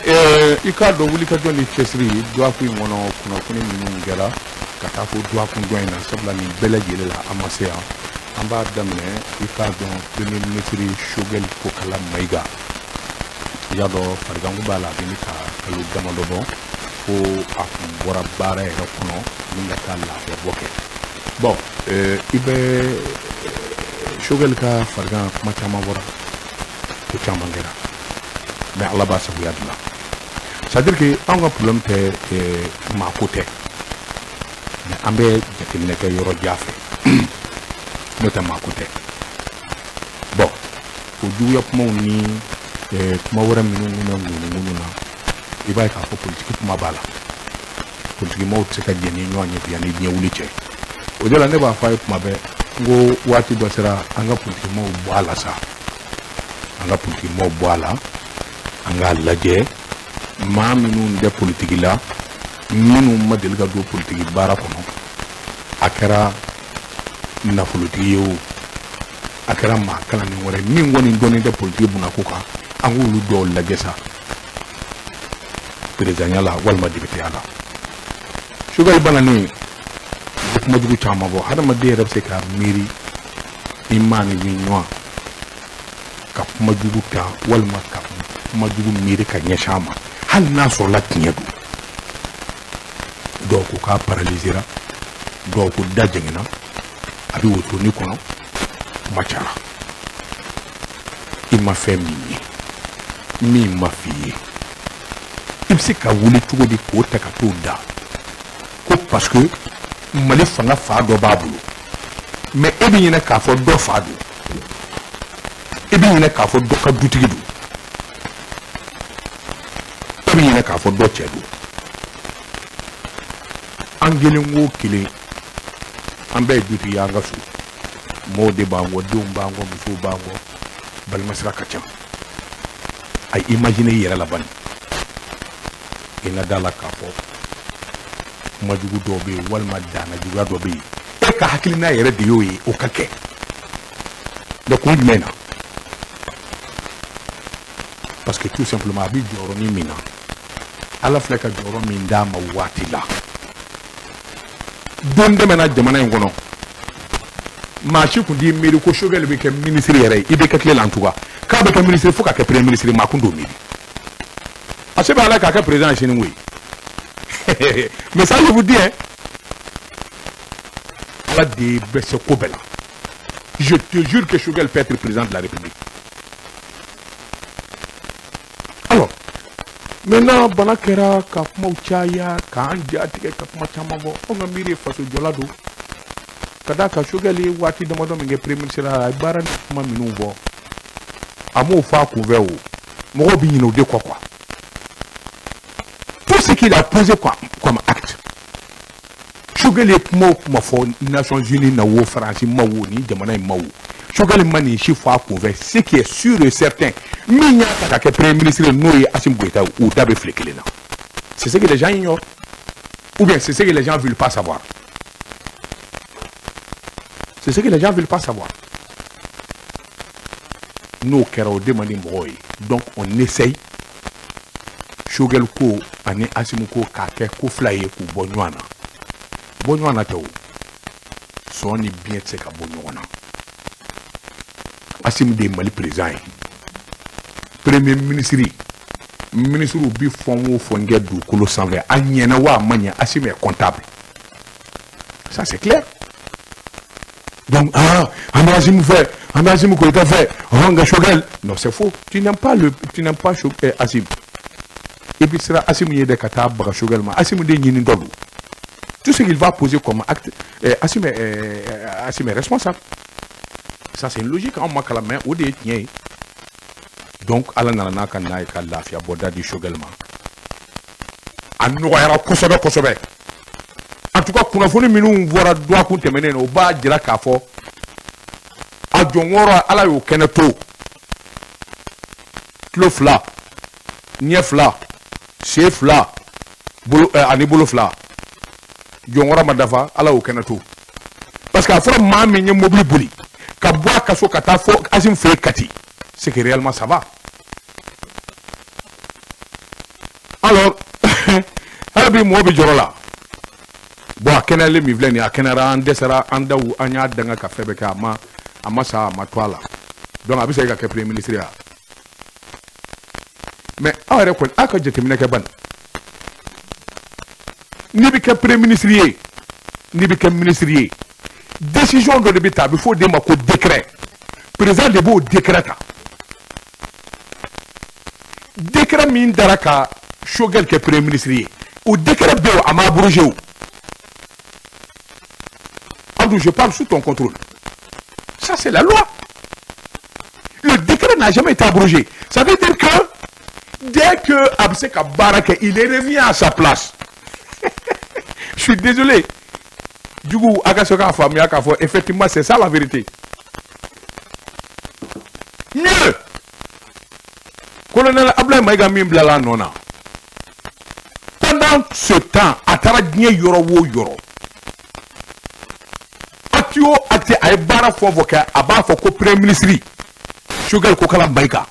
I k'a dɔn, wulikajɔ ni cɛsiri dɔgɔkun in kɔnɔ, kunnafoni minnu kɛra ka taa fo dɔgɔkun dɔ in na, sabula nin bɛɛ lajɛlen la an ma se yan. An b'a daminɛ, i k'a dɔn, premier ministre Choguel Kokalla Maïga, i y'a dɔn, fariganko b'a la, a bɛ ka kalo damadɔ bɔ ko a kun bɔra baara yɛrɛ kɔnɔ ni ka taa lafiya bɔ kɛ. Bon, i bɛ Choguel ka farigan kuma caman bɔra, ko caman kɛra, mais Ala b'a sagoya dilan. C'est à dire que anw ka problème tɛ maako tɛ, mais an bɛ jateminɛ kɛ yɔrɔ jan fɛ, n'o tɛ maako tɛ. Bon, o juguya kumaw ni kuma wɛrɛ minnu bɛ ŋunuŋunu na, i b'a ye k'a fɔ politiki kuma b'a la. Politikimaaw tɛ se ka jɛ ni ɲɔgɔn ye yanni diɲɛ wuli cɛ. O de la ne b'a fɔ a ye kuma bɛɛ, n ko waati dɔ sera, an ka politikimaaw bɔ a la sa, an ka politikimaaw bɔ a la, an k'a lajɛ maa minnu tɛ politiki la, minnu ma deli ka don politiki baara kɔnɔ, a kɛra nafolotigi ye o, a kɛra maa kalannen wɛrɛ min kɔni dɔnnen tɛ politiki bunako kan, an k'olu dɔw lajɛ sa perezidanya la walima depiteya la. Choguel bananen, u bɛ kuma jugu caman fɔ. Hadamaden yɛrɛ bɛ se ka miiri i maa ni min ɲɔgɔn ka kuma jugu ta walima ka kuma jugu miiri ka ɲɛsin a ma, hali n'a sɔrɔla tiɲɛ don. Dɔw ko k'a paralysera, dɔw ko da jɛngɛnna, a bɛ wotoronin kɔnɔ. Kuma cayara. I ma fɛn min ye, min ma f'i ye, i bɛ se ka wuli cogo di k'o ta ka t'o da ko parce que Mali fanga fa dɔ b'a bolo? Mais e bɛ ɲinɛ k'a fɔ dɔ fa don, e bɛ ɲinɛ k'a fɔ dɔ ka dutigi don, e bɛ ɲinɛ k'a fɔ dɔ cɛ don. An kelen o kelen, an bɛɛ ye dutigi ye an ka so. Mɔɔw de b'an kɔ, denw b'an kɔ, musow b'an kɔ, balimasira ka ca. A imagine i yɛrɛ la bani, i na da la k'a fɔ kumajugu dɔw bɛ yen walima danna juguya dɔ bɛ yen, e ka hakilina yɛrɛ de y'o ye, o ka kɛ. Mais kun jumɛn na? Parce que tout simplement a bɛ jɔyɔrɔnin min na, Ala filɛ ka jɔyɔrɔ min d'a ma waati la, don tɛmɛna jamana in kɔnɔ, maa si kun t'i miiri ko Choguel bɛ kɛ ministre yɛrɛ ye. I bɛ kɛ tile la, en tout cas k'a bɛ kɛ ministre fo ka kɛ premier ministre, maa kun t'o miiri. A se bɛ Ala k'a kɛ président ye sini koyi. Mais ça, je vous dis hein, Ala de bɛ se ko bɛɛ la. Je te jure que Choguel peut être président de la République. Alors maintenant, bana kɛra ka kumaw caya, k'an ja tigɛ, ka kuma caman fɔ. Anw ka miiri ye faso jɔla don, ka d'a kan Choguel ye waati damadɔ min kɛ premier ministre la, a ye baara ni kuma minnu fɔ, a m'o fɔ a kunfɛ. O mɔgɔw bɛ ɲinɛ o de kɔ quoi. Tout ce qu'il a posé comme acte, Choguel ye kuma o kuma fɔ Nations Unies na wo, Faransi ma wo, ni jamana in ma wo, Choguel ma nin si fɔ a kunfɛ. Ce qui est sûr et certain, min y'a ta ka kɛ premier ministre, n'o ye Assimi Goïta ye, u da bɛ file kelen na. C'est ce que les gens ignorent ou bien c'est ce que les gens veulent pas savoir. C'est ce que les gens veulent pas savoir. N'o kɛra, o de man di mɔgɔw ye. Donc on essaye Choguel ko ani Assimi ko k'a kɛ ko fila ye, k'u bɔ ɲɔgɔn na. Bɔ ɲɔgɔn na tɛ o, sɔn ni biɲɛ tɛ se ka bɔ ɲɔgɔn na. Assimi de ye Mali président ye, premier ministre, ministre bi fɛn o fɛn kɛ dugukolo sanfɛ, a ɲɛna wa a ma ɲɛ, Assimi est comptable, ça c'est clair. Donc ah, an bɛ Assimi fɛ, an bɛ Assimi Goïta fɛ, ɔhɔn, nka Choguel, non, c'est faux. Tu n'aimes pas Assimi, i bɛ siran Assimi ye dɛ ka taa baga Choguel ma. Assimi de ɲini dɔ don. Tout ce qu'il va poser comme acte, Assimi est responsable. Ça, c'est une logique. Anw ma kalan, mais o de ye tiɲɛ ye. Donc Ala nana n'a ka n'a ye ka lafiya bɔda di Choguel ma, a nɔgɔyara kosɛbɛ kosɛbɛ. En tout cas, kunnafoni minnu bɔra dɔgɔkun tɛmɛnen na, o b'a jira k'a fɔ a jɔnkɔrɔ, Ala y'o kɛnɛ to, tulo fila, ɲɛ fila, sen fila, bolo ani bolo fila, jɔnkɔrɔ ma dafa, Ala y'o kɛnɛ to. Parce que a fɔra maa min ye mobili boli ka bɔ a ka so ka taa fɔ Assimi fɛ yen Kati, c'est que réellement ça va. Hali bi mɔgɔ bɛ jɔrɔ la. Bon, a kɛnɛyalen min filɛ nin ye, a kɛnɛyara, an dɛsɛra, an daw, an y'a danga ka fɛn bɛɛ kɛ, a ma sa, a ma to a la. Donc a bɛ se ka kɛ premier ministre ya. Mais aw yɛrɛ kɔni, aw ka jateminɛ kɛ bani. N'i bɛ kɛ premier ministre ye, n'i bɛ kɛ ministre ye, décision dɔ de bɛ ta, a bɛ fɔ o de ma ko décret. Président de b'o décret ta. Décret min dara ka Choguel kɛ premier ministre ye, o décret bɛ yen, a ma abrogé o. Abdou, je parle sous ton contrôle. Ça, c'est la loi. Le décret n'a jamais été abrogé. Ça veut dire que dès que a bɛ se ka baara kɛ, il revient à sa place. Je suis désolé. Du coup, a ka se k'a faamuya k'a fɔ effectivement, c'est ça la vérité. Mieux, colonel Abdoulaye Maïga min bilala a nɔ na, pendant ce temps, a taara diɲɛ yɔrɔ o yɔrɔ, acte o acte, a ye baara fɛn o fɛn kɛ, a b'a fɔ ko premier ministre Choguel Kokala Maïga,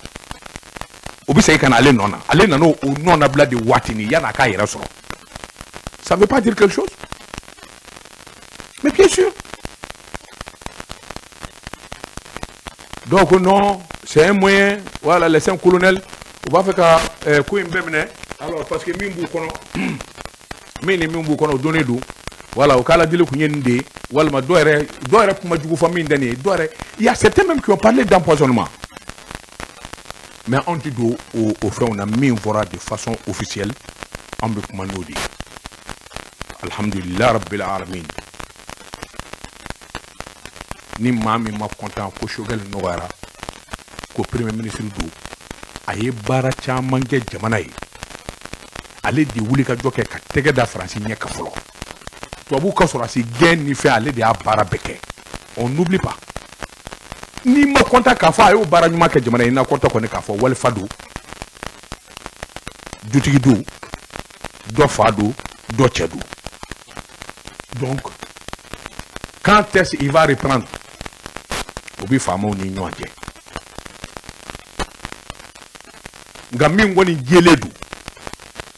o bɛ segin ka na ale nɔ na. Ale nana o nɔ nabila de waati ni yan'a k'a yɛrɛ sɔrɔ. Ça veut pas dire quelque chose? Mais bien sûr. Donc non, c'est un moyen, voilà, les cinq colonels u b'a fɛ ka ko in bɛɛ minɛ. Alors parce que min b'u kɔnɔ, min ni min b'u kɔnɔ, o donnen don. Voilà, o k'ala deli kun ye nin de ye, walima dɔw yɛrɛ kuma jugu fɔ min tɛ nin ye, dɔw yɛrɛ, il y a certains même qui ont parlé d'empoisonnement. Mais anw ti don o fɛnw na. Min fɔra de façon officielle, an bɛ kuma n'o de ye. Alhamdulilah rabbil alamin. Ni maa min ma content ko Choguel nɔgɔyara ko premier ministre don, a ye baara caman kɛ jamana ye. Ale de wuli ka jɔ kɛ ka tɛgɛ da Faransi ɲɛ kan fɔlɔ, tubabuw ka sɔrɔsi gɛn ni fɛn, ale de y'a baara bɛɛ kɛ. On n'oublie pas. N'i ma content k'a fɔ a y'o baara ɲuman kɛ jamana ye, n'a content kɔni k'a fɔ walifa don, dutigi don, dɔ fa don, dɔ cɛ don. Donc quand est-ce il va reprendre, o bɛ faamaw ni ɲɔgɔn cɛ. Nka min kɔni jɛlen don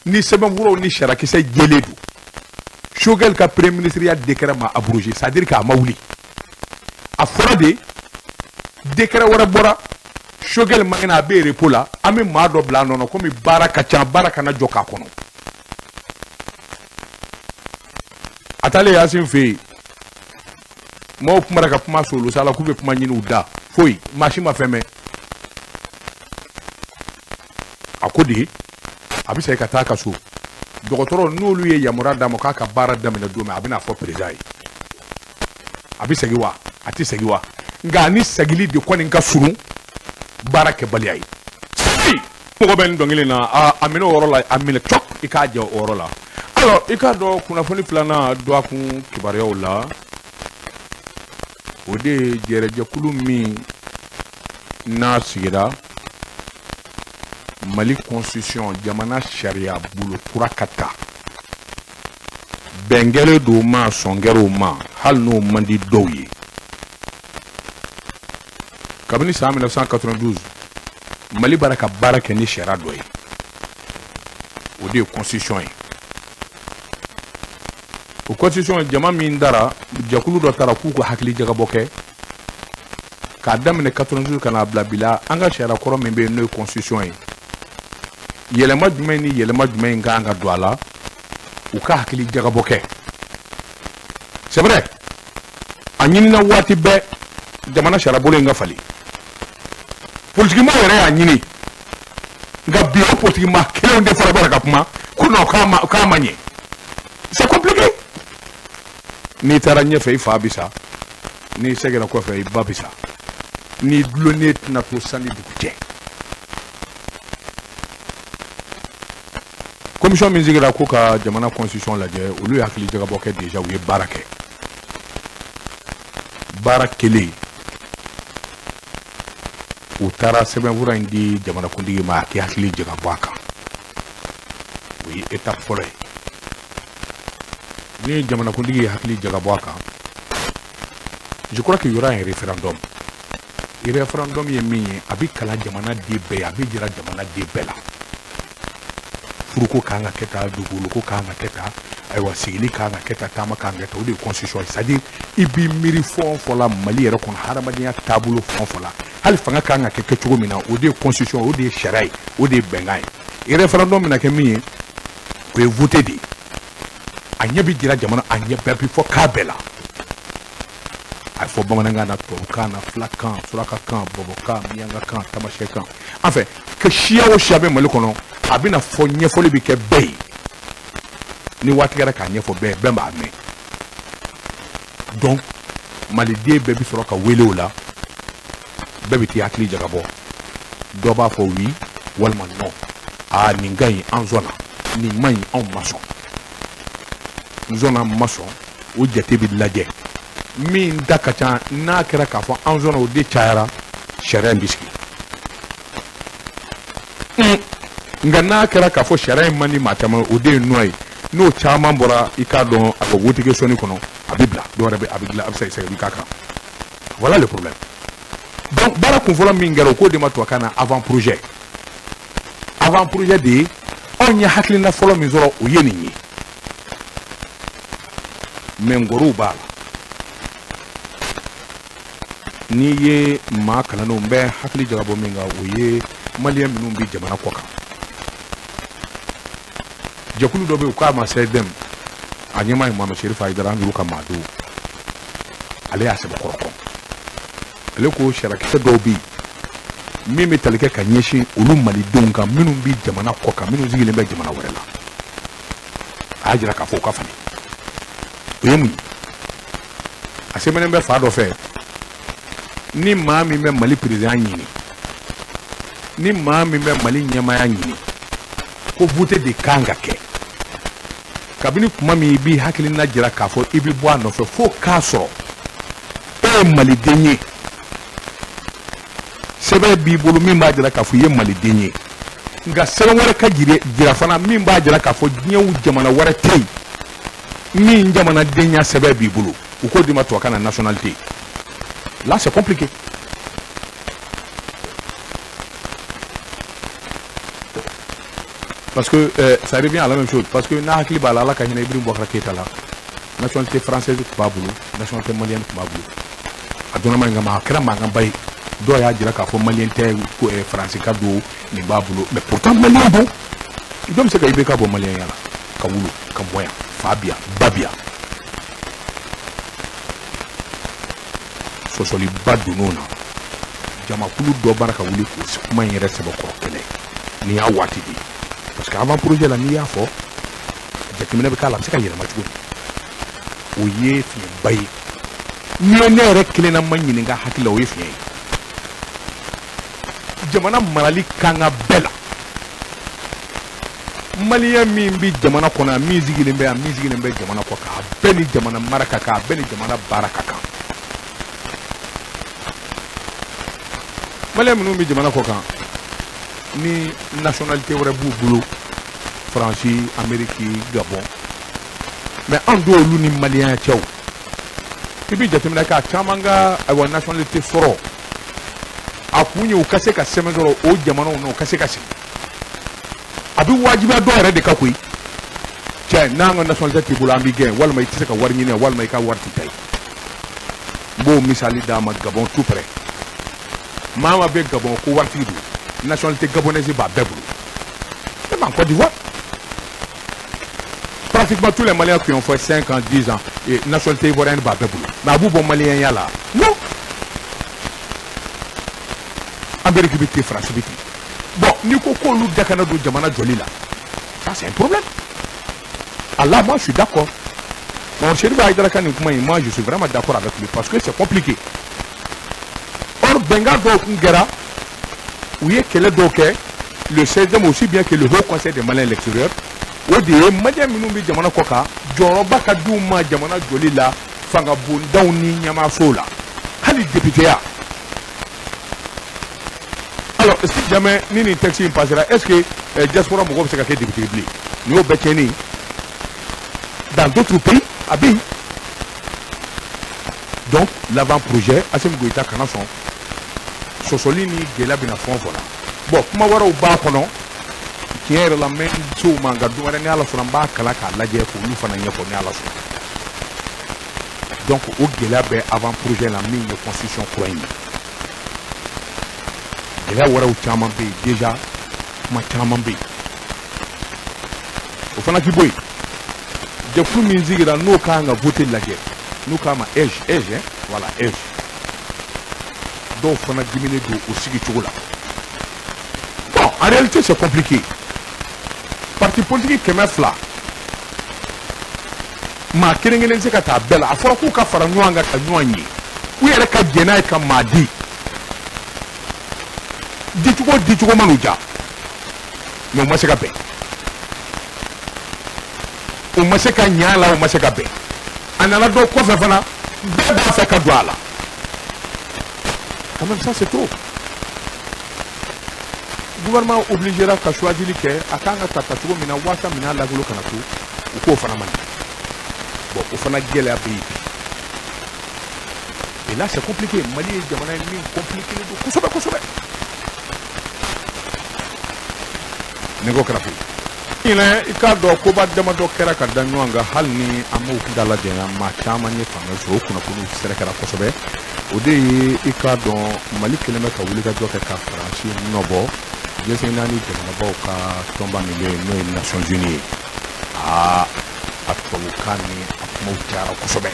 ni sɛbɛnfuraw ni sariyakisɛ jɛlen don, Choguel ka premier ministre ya décret ma abrogé, c'est à dire k'a ma wuli. A fɔra de, décret wɛrɛ bɔra, Choguel man kɛnɛ, a bɛ repos la, an bɛ maa dɔ bila a nɔ na komi baara ka ca, baara kana jɔ k'a kɔnɔ. A taalen Yasin fɛ yen, maaw kumara ka kuma solo sa la k'u bɛ kuma ɲini u da, foyi, maa si ma fɛn mɛn. A ko de a bɛ segin ka taa a ka so, dɔgɔtɔrɔ n'olu ye yamaruya d'a ma k'a ka baara daminɛ don min, a bɛna fɔ président ye. A bɛ segin wa, a tɛ segin wa? Nka ni segili de kɔni ka surun baara kɛbaliya ye. Mɔgɔ bɛ nin dɔnkili na, a minɛ o yɔrɔ la, a minɛ cɔk, i k'a jɛ o yɔrɔ la. Alors i k'a dɔn, kunnafoni filanan dɔgɔkun kibaruyaw la, o de ye jɛrɛjɛkulu min n'a sigira Mali constitution, jamana sariya bolo kura ka ta, bɛn kɛlen don ma, sɔn kɛra o ma, hali n'o man di dɔw ye. Kabini san 1992, Mali b'ara ka baara kɛ ni sariya dɔ ye, o de ye constitution ye. O constitution, jama min dara, jɛkulu dɔ taara k'u ka hakili jagabɔ kɛ k'a daminɛ 92 ka n'a bila bi la, an ka sariya kɔrɔ min bɛ yen n'o ye constitution ye, yɛlɛma jumɛn ni yɛlɛma jumɛn kan ka don a la, u ka hakili jagabɔ kɛ. C'est vrai, a ɲinina waati bɛɛ jamana sariyabolo in ka falen, politikimaaw yɛrɛ y'a ɲini. Nka bi, o politikimaa kelenw de fana bɔra ka kuma ko non, k'a ma ɲɛ. C'est compliqué. N'i taara ɲɛfɛ, i fa bi sa, n'i seginna kɔfɛ, i ba bi sa, n'i dulonnen tɛna to sanni dugu cɛ. Commission min sigira ko ka jamana constitution lajɛ, olu ye hakili jagabɔ kɛ déjà, u ye baara kɛ. Baara kelen, u taara sɛbɛnfura in di jamanakuntigi ma, a k'i hakili jagabɔ a kan. O ye étape fɔlɔ ye. Ni jamanakuntigi ye hakili jagabɔ a kan, je crois qu'il y aura un référendum. Référendum ye min ye, a bɛ kalan jamana den bɛɛ ye, a bɛ jira jamana den bɛɛ la. Furuko kan ka kɛ tan, dugukolo kan ka kɛ tan, ayiwa sigili kan ka kɛ tan, taama kan ka kɛ tan, o de ye constitution ye. C'est à dire i b'i miiri fɛn o fɛn la Mali yɛrɛ kɔnɔ, hadamadenya taabolo fɛn o fɛn la, hali fanga kan ka kɛ cogo min na, o de ye constitution, o de ye sariya ye, o de ye bɛnkan ye. Référendum bɛna kɛ min ye, o ye vote de ye. A ɲɛ bɛ jira jamana, a ɲɛ bɛɛ bɛ fɔ k'a bɛɛ la. A bɛ fɔ bamanankan na, tubabukan na, filakan, surakakan, bɔbɔkan, miyankakan, tamasɛkan, enfin que siya o siya bɛ Mali kɔnɔ, a bɛna fɔ, ɲɛfɔli bɛ kɛ bɛɛ ye. Ni waati kɛra k'a ɲɛfɔ bɛɛ ye, bɛɛ b'a mɛn. Donc maliden bɛɛ bɛ sɔrɔ ka wele o la, bɛɛ bɛ t'i hakili jagabɔ. Dɔ b'a fɔ oui walima non, aa nin ka ɲi, an sɔnna, nin man ɲi, anw ma sɔn. N sɔnna, n ma sɔn, o jate bɛ lajɛ. Min da ka ca, n'a kɛra k'a fɔ an sɔnna, o de cayara, sariya in bɛ sigi. Nka n'a kɛra k'a fɔ sariya in man di maa caman, o de ye nɔ ye. N'o caman bɔra, i k'a dɔn a ka vote sɔnni kɔnɔ, a bɛ bila, dɔw yɛrɛ bɛ a bɛ dilan, a bɛ se ka k'a kan. Voilà le problème. Donc baara kunfɔlɔ min kɛra, o k'o de ma tubabukan na avant projet. Avant projet de ye anw ye hakilina fɔlɔ min sɔrɔ, o ye nin ye. Mais ngɔriw b'a la. N'i ye maa kalannenw, n bɛ hakili jagabɔ min kan, o ye maliyɛn minnu bɛ jamana kɔ kan. Jɛkulu dɔ bɛ yen, u k'a ma CSDM, a ɲɛmaa ye Mohamed Cherif Haïdara, an yɛrɛ ka maa don. Ale y'a sɛbɛkɔrɔ kɔn. Ale ko sariyakisɛ dɔw bɛ yen min bɛ tali kɛ ka ɲɛsin olu malidenw kan minnu bɛ jamana kɔ kan, minnu sigilen bɛ jamana wɛrɛ la. A y'a jira k'a fɔ o ka falen. O ye mun ye? A sɛbɛnnen bɛ fa dɔ fɛ, ni maa min bɛ Mali président ɲini, ni maa min bɛ Mali ɲɛmaaya ɲini, ko vote de kan ka kɛ. Kabini kuma min i b'i hakilina jira k'a fɔ i bɛ bɔ a nɔfɛ, fo k'a sɔrɔ e ye maliden ye, sɛbɛn b'i bolo min b'a jira k'a fɔ i ye maliden ye. Nka sɛbɛn wɛrɛ ka jira fana min b'a jira k'a fɔ diɲɛ jamana wɛrɛ tɛ yen min jamanadenya sɛbɛn b'i bolo, u k'o d'i ma tubabukan na nationalité. Là c'est compliqué. Parce que ça revient à la même chose. Parce que n'a hakili b'a la, Ala ka hinɛ Ibrahim Boubacar Keïta la, nationalité française tun b'a bolo, nationalité malienne tun b'a bolo. A donna ma in kama, a kɛra mankanba ye. Dɔw y'a jira k'a fɔ malien tɛ, ko faransi ka don nin b'a bolo, mais pourtant malien don. Jɔn bɛ se ka IBK bɔ maliyɛnya la, ka wolo ka mɔ yan, fa bi yan, ba bi yan? Sɔsɔliba donn'o na. Jamakulu dɔ baara ka wuli k'o kuma in yɛrɛ sɛbɛkɔrɔ kɛlɛ. Nin y'a waati de ye, parce que avant projet la, n'i y'a fɔ, jateminɛ bɛ k'a la, a bɛ se ka yɛlɛma cogo di? O ye fiɲɛba ye. N'i ye ne yɛrɛ kelenna ma ɲininka hakili la, o ye fiɲɛ ye. Jamana marali kan ka bɛɛ la. Maliyɛn min bɛ jamana kɔnɔ yan, min sigilen bɛ yan, min sigilen bɛ jamana kɔ kan, a bɛɛ ni jamana mara ka kan, a bɛɛ ni jamana baara ka kan. Maliyɛn minnu bɛ jamana kɔ kan, ni nationalité wɛrɛ b'u bolo, Faransi, Amérique, Gabon, mais an dɔw ni maliyɛnya cɛw, i bɛ jateminɛ k'a caman ka ayiwa nationalité sɔrɔ, a kun ye u ka se ka sɛbɛn sɔrɔ o jamanaw na, u ka se ka sigi. A bɛ wajibiya dɔw yɛrɛ de kan koyi. Cɛ, n'an ka nationalité t'i bolo, an b'i gɛn, walima i tɛ se ka wari ɲini, walima i ka wari tɛ taa yen. N b'o misali d'a ma, Gabon tout près. Maa ma bɛ Gabon ko waritigi don, nationalité gabonaise b'a bɛɛ bolo. Même en Côte d'Ivoire, pratiquement tous les Maliens qui ont fait 5 ans, 10 ans, et nationalité ivoirienne b'a bɛɛ bolo. Mais a b'u bɔ maliyɛnya la? Non. Amérique bɛ ten, France bɛ ten. Bon, n'i ko k'olu da kana don jamana jɔli la, ça c'est un problème. Ah là, moi je suis d'accord. Bon, Chérif Haïdara ka nin kuma in, moi je suis vraiment d'accord avec lui, parce que c'est compliqué. Or bɛnkan dɔw tun kɛra, u ye kɛlɛ dɔw kɛ, le CSDM aussi bien que le Haut Conseil des Maliens de l'extérieur, o de ye maliyɛn minnu bɛ jamana kɔ kan, jɔyɔrɔba ka d'u ma jamana jɔli la, fanga bondaw ni ɲɛmaasow la, hali députéya. Alors si jamais ni nin texte in passera, est-ce que diaspora mɔgɔw bɛ se ka kɛ député bilen? Nin y'o bɛɛ tiɲɛni. Dans d'autres pays, a bɛ yen. Donc l'avant-projet, Assimi Goïta kana sɔn sɔsɔli ni gɛlɛya bɛna fɛn o fɛn la. Bon, kuma wɛrɛw b'a kɔnɔ. Tiɲɛ yɛrɛ la, n bɛ se o ma, nka don wɛrɛ ni Ala sɔnna, n b'a kalan k'a lajɛ k'olu fana ɲɛfɔ ni Ala sɔnna. Donc o gɛlɛya bɛ avant projet la min ye constitution kura in ye. Gɛlɛya wɛrɛw caman bɛ yen déjà, kuma caman bɛ yen. O fana ti bɔ yen. Jɛkulu min sigira n'o kan ka vote lajɛ, n'u k'a ma AIGE, AIGE hein, voilà, AIGE, dɔw fana diminen don o sigi cogo la. Bon, en réalité, c'est compliqué. Parti politique 200, maa kelen kelen tɛ se ka taa bɛɛ la. A fɔra k'u ka fara ɲɔgɔn kan ka ɲɔgɔn ye, u yɛrɛ ka jɛn n'a ye ka maa di. Dicogo dicogo ma n'u ja, mais u ma se ka bɛn, u ma se ka ɲɛ a la, u ma se ka bɛn. A nana dɔn kɔfɛ fana, bɛɛ b'a fɛ ka don a la. Quand même, ça c'est trop. Gouvernement obligera ka choisili kɛ, a kan ka ta tacogo min na waasa minɛn lankolon kana to, u k'o fana man ɲi. Bon, o fana gɛlɛya bɛ yen bi. Et là, c'est compliqué. Mali ye jamana ye min compliqué don kosɛbɛ kosɛbɛ. Nɛgɛ kɛra ɲinɛ, i k'a dɔn koba damadɔ kɛra ka da ɲɔgɔn kan, hali ni an m'o dalajɛnya, maa caman ye faamuya sɔrɔ, o kunnafoniw sɛrɛkɛra kosɛbɛ. O de ye, i k'a dɔn, Mali kɛlen bɛ ka wulikajɔ kɛ ka Faransi nɔbɔ diɲɛ naani jamanabaw ka tɔnba min bɛ yen, n'o ye Nations Unies ye. Aa, a tubabukan ni a kumaw cayara kosɛbɛ.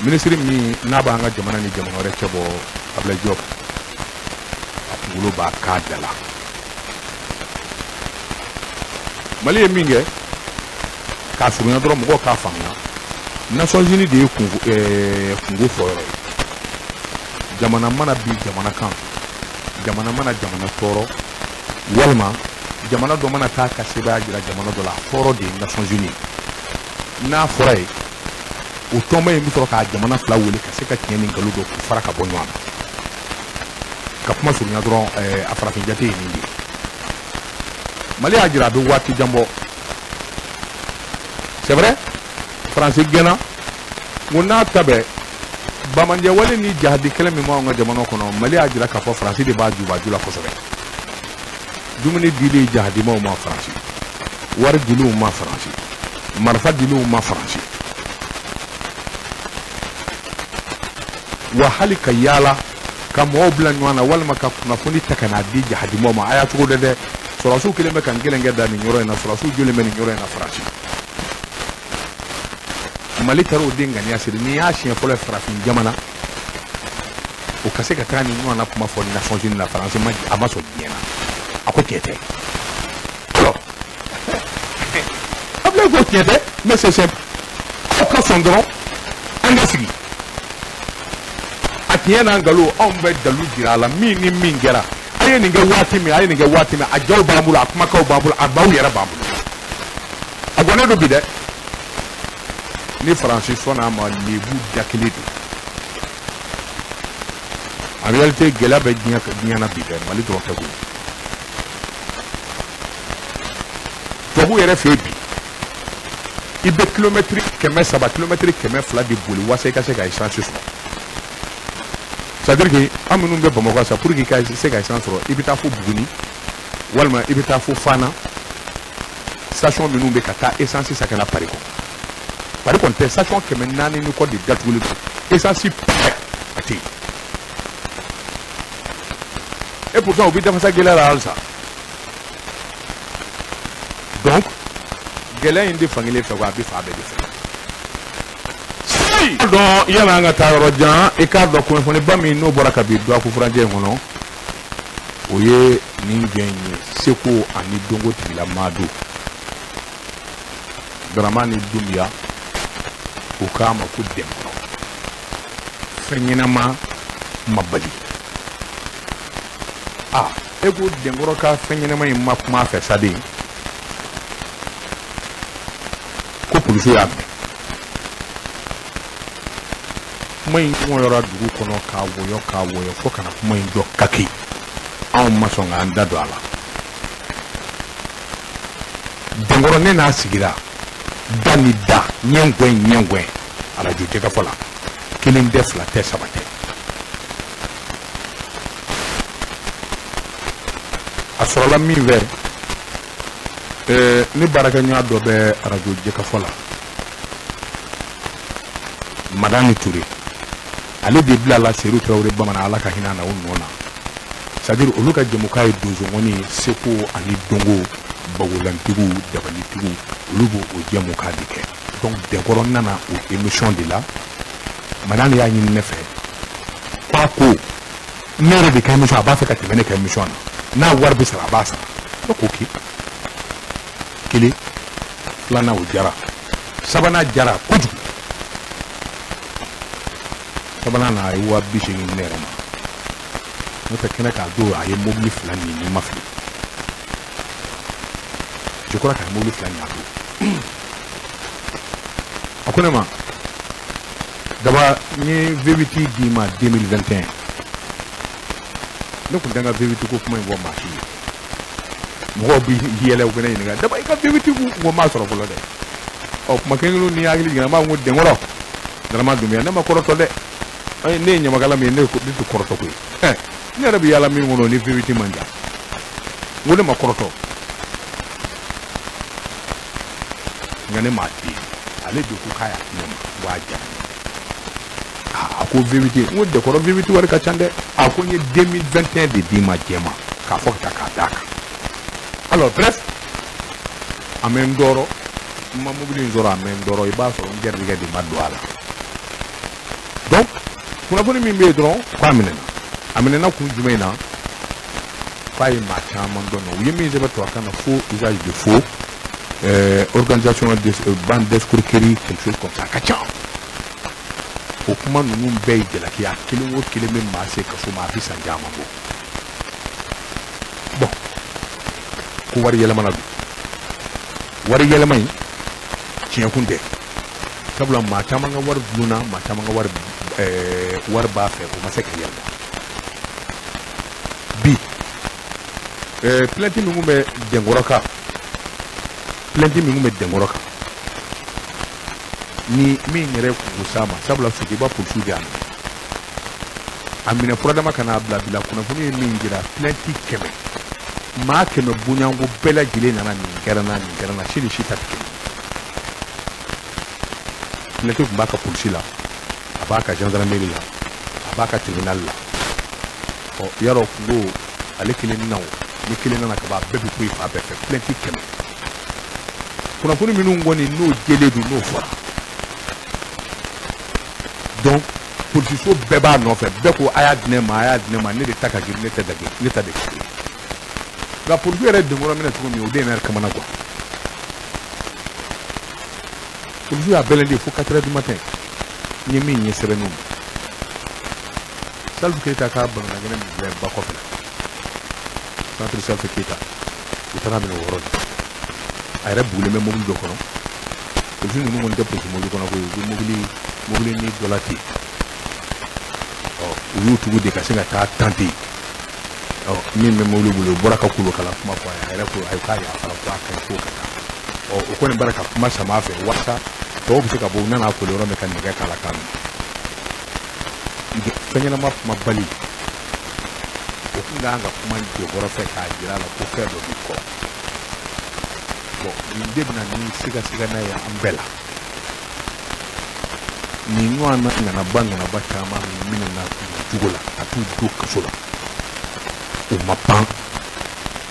Minisiri min n'a b'an ka jamana ni jamana wɛrɛ cɛ bɔ, Abdoulaye Diop, a kunkolo b'a k'a da la. Mali ye min kɛ k'a surunya dɔrɔn, mɔgɔw k'a faamuya, Nations Unies de ye kungo fɔ yɔrɔ ye. Jamana mana bin jamana kan, jamana mana jamana tɔɔrɔ, walima jamana dɔ mana taa ka sebaaya jira jamana dɔ la, a fɔyɔrɔ de ye Nations Unies ye. N'a fɔra yen, o tɔnba in bɛ sɔrɔ k'a jamana fila wele ka se ka tiɲɛ ni nkalon dɔn k'u fara ka bɔ ɲɔgɔn na. Ka kuma surunya dɔrɔn, a farafin jate ye nin de ye. Mali y'a jira a bɛ waati jan bɔ. C'est vrai, Faransi gɛnna. N ko n'a ta bɛɛ bamanjɛwale ni jahadi kɛlɛ min b'anw ka jamana kɔnɔ, Mali y'a jira k'a fɔ Faransi de b'a jubaju la kosɛbɛ. Dumuni dili jahadimaw ma Faransi, wari diliw ma Faransi, marifa diliw ma Faransi, wa hali ka yaala ka mɔgɔw bila ɲɔgɔn na walima ka kunnafoni ta ka n'a di jahadimaw ma, a y'a cogo dɛ dɛ. Sɔrɔdasiw kelen bɛ ka n kelen kɛ da nin yɔrɔ in na, sɔrɔdasiw joli bɛ nin yɔrɔ in na Faransi. Mali taara o den ŋaniya siri. N'i y'a siɲɛ fɔlɔ ye farafin jamana o ka se ka taa nin ɲɔgɔn na kuma fɔ Nations Unies la, Faransi ma, a ma sɔn diɲɛ na, a ko tiɲɛ tɛ. Alors Abdoulaye ko tiɲɛ tɛ, mais c'est simple, aw ka sɔn dɔrɔn an ka sigi. A tiɲɛ n'a nkalon, anw bɛ dalu jira a la min ni min kɛra. A ye nin kɛ waati min, a ye nin kɛ waati min, a jaw b'an bolo, a kumakanw b'an bolo, a baw yɛrɛ b'an bolo. A gɔnnen don bi dɛ. Ni Faransi sɔnna a ma, lebu da kelen don. En réalité, gɛlɛya bɛ diɲɛ na bi dɛ, Mali dɔrɔn tɛ koyi. Tubabu yɛrɛ fɛ yen bi, i bɛ kilomɛtiri 300, kilomɛtiri 200 de boli walasa i ka se ka essence sɔrɔ. C'est à dire que an minnu bɛ Bamakɔ sa, pour que i ka se ka essence sɔrɔ, i bɛ taa fo Buguni walima i bɛ taa fo Fana, station minnu bɛ ka taa essence san ka na Paris kɔnɔ. Paris kɔni tɛ, station 400 ni kɔ de datugulen don, essence pɛ a tɛ yen. Et pourtant u bɛ dafasa gɛlɛya la halisa. Donc gɛlɛya in tɛ fankelen fɛ quoi, a bɛ fan bɛɛ de fɛ. Dɔn yanni an ka taa yɔrɔ jan, i k'a dɔn kunnafoniba min n'o bɔra ka bin dɔgɔkun furancɛ in kɔnɔ, o ye nin jɛ in ye: seko ani dɔnko tigilamaa don Dramani Dunbiya, u k'a ma ko Dɛnkɔrɔ, fɛn ɲɛnama ma bali. Aa, e ko Dɛnkɔrɔ ka fɛn ɲɛnama in ma kuma a fɛ sa de, ko polisiw y'a minɛ. Kuma in wɔyɔra dugu kɔnɔ k'a wɔyɔ k'a wɔyɔ fo ka na kuma in jɔ kaki. Anw ma sɔn k'an da don a la. Dɛnkɔrɔ, ne n'a sigira da ni da, ɲɛngwɛn ɲɛngwɛn, arajo jɛgɛfɔ la, kelen tɛ, fila tɛ, saba tɛ. A sɔrɔla min fɛ, Ne baarakɛɲɔgɔn dɔ bɛ arajo Jɛkafɔ la, Madani Ture, ale de bilala Seydou Traoré bamanan, Ala ka hinɛ na, o nɔ na. C'est à dire olu ka jɛmukan ye donsongɔni, seko ani dɔnko, bagolantigiw, dabalitigiw, olu b'o o jɛmukan de kɛ. Donc Dɛnkɔrɔ nana o émission de la. Madani y'a ɲini ne fɛ k'a ko ne yɛrɛ de ka émission, a b'a fɛ ka tɛmɛ ne ka émission na, n'a wari bɛ sara, a b'a sara. Ne ko ok. Kelen, filanan, o jara, sabanan jara kojugu. Sabanan na, a ye 80 000 ne yɛrɛ ma. N'o tɛ kɛnɛ k'a don, a ye mobili fila nin, ni ma fili, je crois k'a ye mobili fila nin a don. A ko ne ma: "Daba, n ye V8 d'i ma 2021." Ne tun tɛ n ka V8 ko kuma in fɔ maa si ye. Mɔgɔw bi yɛlɛ, u bɛ ne ɲininka: "Daba, i ka V8 ko?" N m'a sɔrɔ fɔlɔ dɛ. Ɔ, kuma kelen kelenw ni hakili jiginna, n b'a fɔ ko Dɛnkɔrɔ Darama Dunbiya, ne ma kɔrɔtɔ dɛ. Ne ye ɲamakala min ye, ne tɛ kɔrɔtɔ koyi. Ɛ, ne yɛrɛ bɛ yaala min kɔnɔ, ni V8 man jan. N ko ne ma kɔrɔtɔ, nka ne m'a di ale de ko k'a y'a di ne ma. N ko a diyara n ye. A ko V8. N ko Dɛkɔrɔ, V8 wari ka ca dɛ. A ko n ye 2021 de d'i ma jɛma k'a fɔ ka taa k'a d'a kan. Alors bref, a mɛ n tɔɔrɔ, n ma mobili in sɔrɔ, a mɛ n tɔɔrɔ. I b'a sɔrɔ n garijɛgɛ de ma don a la. Donc kunnafoni min bɛ yen dɔrɔn, k'a minɛna. A minɛna kun jumɛn na? K'a ye maa caman dɔn. U ye min sɛbɛn tubabukan na, faux, usage de faux, organisation de bande d'escroquerie, quelque chose comme ça. A ka ca. O kuma ninnu bɛɛ ye jalaki ye. A kelen o kelen bɛ maa se kaso ma, a bɛ san caman bɔ. Bon, ko wari yɛlɛmana don. Wari yɛlɛma in tiɲɛ kun tɛ, sabula maa caman ka wari dulonna, maa caman ka wari, wari b'a fɛ, o ma se ka yɛlɛma. Bi plainte min kun bɛ Dɛnkɔrɔ kan, plainte min kun bɛ Dɛnkɔrɔ kan, ni min yɛrɛ kun s'a ma, sabula Sotiba polisiw de y'a minɛ, a minɛ furadama ka n'a bila bila. Kunnafoni ye min jira, plainte 100, maa 100 bonyanko bɛɛ lajɛlen nana, nin kɛra n na, nin kɛra n na, si ni si ta tɛ kelen. Plainte tun b'a ka polisi la, a b'a ka gendarmerie la, a b'a ka tribunal la. Ɔ, yarɔ, kungo ale kelen na, o ni kelen nana ka ban, a bɛɛ bɛ to yen fan bɛɛ fɛ. Plainte 100, kunnafoni minnu kɔni n'o jɛlen don, n'o fɔra, donc polisiso bɛɛ b'a nɔfɛ. Bɛɛ ko a y'a di ne ma, a y'a di ne ma, ne de ta ka girin, ne tɛ dage, ne ta de ka girin. Nka polisi yɛrɛ denkɔrɔ minɛ cogo min, o de ye ne yɛrɛ kamana gan. Polisi y'a bɛlɛn de fo 4 heures du matin. N ye min ye sɛbɛnniw na, Salifu Keyita ka banankɛnɛ min filɛ ba kɔfɛ, centre Salifu Keyita, u taara minɛ o yɔrɔ de. A yɛrɛ bugulen bɛ mobili dɔ kɔnɔ. Polisi ninnu kɔni tɛ polisi mobili kɔnɔ koyi, u bɛ mobili ni dɔ la ten. Ɔ, u y'u tugu de ka se ka taa tante. Ɔ, min bɛ mobili bolo, u bɔra ka kolokala kuma fɔ a ye. A yɛrɛ ko ayi, k'a yafara, ko a ka ɲi, k'o ka taa. Ɔ, o kɔni bɔra ka kuma sama a fɛ walasa tɔw bɛ se ka bɔ. U nana koli yɔrɔ min ka nɛgɛ k'a la k'a minɛ. Fɛn ɲɛnama kuma bali, o kun kan ka kuma jɔkɔrɔ fɛ k'a jira a la ko fɛn dɔ b'i kɔ. Bon, nin de bɛna ni sigasiga n'a ye an bɛɛ la. Nin ɲɔgɔn na ŋanaba ŋanaba caman min minɛna nin cogo la ka t'u don kaso la, u ma ban,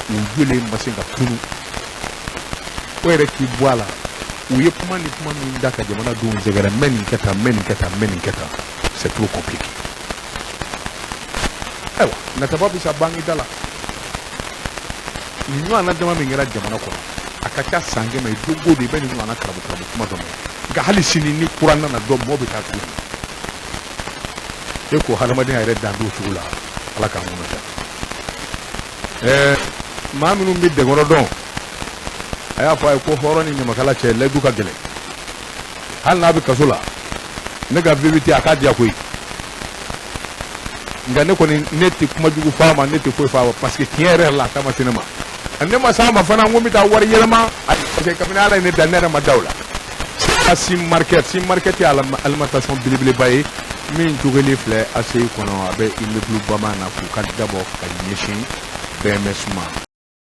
u jɔlen ma se ka tunu. O yɛrɛ k'i bɔ a la, u ye kuma ni kuma min da ka jamanadenw sɛgɛrɛ, n bɛ nin kɛ tan, n bɛ nin kɛ tan, n bɛ nin kɛ tan, c'est trop compliqué. Ayiwa, nataba bɛ sa banki da la. Nin ɲɔgɔnna dama min kɛra jamana kɔnɔ, a ka ca san 100 ye. Don o don i bɛ nin ɲɔgɔnna karabu karabu kuma dɔ mɛn. Nka hali sini ni kura nana dɔn, mɔgɔ bɛ taa tuguni. E ko hadamadenya yɛrɛ dan t'o cogo la. Ala k'an kɔnɔ ja. Maa minnu bɛ Dɛnkɔrɔ dɔn, a y'a fɔ a ye ko hɔrɔn ni ɲamakala cɛ layidu ka gɛlɛn. Hali n'a bɛ kaso la, ne ka V8, a k'a diya koyi. Nka ne kɔni, ne tɛ kuma jugu f'a ma, ne tɛ foyi f'a ma, parce que tiɲɛ yɛrɛ la, a ta ma se ne ma. Ne ma s'a ma fana n ko n bɛ taa wari yɛlɛma, parce que kabini Ala ye ne da, ne yɛrɛ ma da o la. Sim Market, Sim Market ye alimentation belebeleba ye min jogelen filɛ ACI kɔnɔ. A bɛ immeuble bama na k'u ka dabɔ ka ɲɛsin BMS ma.